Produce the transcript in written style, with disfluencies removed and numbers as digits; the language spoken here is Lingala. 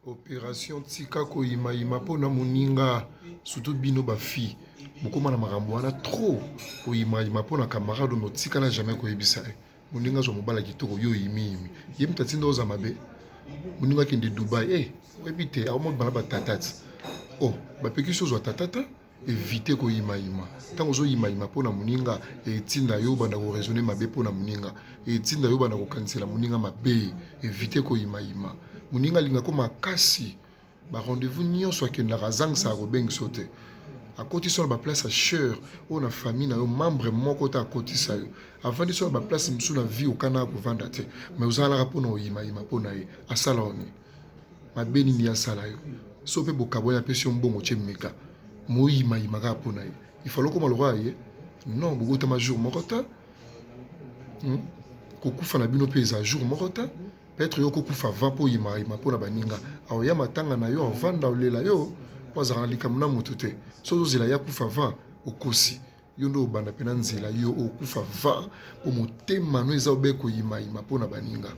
Operation tika koyimayima mpo na moninga, surtout bino ba fille bokoma na makambo wana trop, koyimayima mpo na camarade oyo otikala jamais koyebisa ye. Moninga azwa mobala kitoko, yo oyimiyimi, ye moto atinda oza mabe. Moninga akende Dubai, eh, oyebi te akomobala batata ti oh, bapekisi ozwa tata te. Evite koyimayima. Ntango ozoyimayima mpo na moninga, etinda yo obanda koraisonne mabe mpo na moninga, etinda yo obanda kokanisela moninga mabe. Evite koyimayima. Moninga alingako makasi, ba rendez-vous nyonso akendaka azangisaka kobengisa yo te. Akotisi yo na baplace ya cher oyo na famille na yo membre moko te akotisa yo. Avandisi yo na baplace mosusu na vie okanaka kovanda te, mais ozalaka mpo na oyimayima mpo na ye. Asala yo nini? Mabe nini ye asala yo? So mpe bokabwani, apesi yo mbongo, tie meka moyimayima kaka mpo na ye. Ifalo okoma lokola ye? Non, bobotama jour moko te. Kokufa na bino mpe eza jour moko te. Peut-être yo okokufa avant mpo oyimayima mpo na baninga. Aoya matanga na yo, avanda olela yo mpo azalaka na likambo na motu te. So ozozela ye akufa avant, okosi. Yo nde obanda mpe na nzela, yo okufa avant mpo motema no eza obe koyimayima mpo na baninga.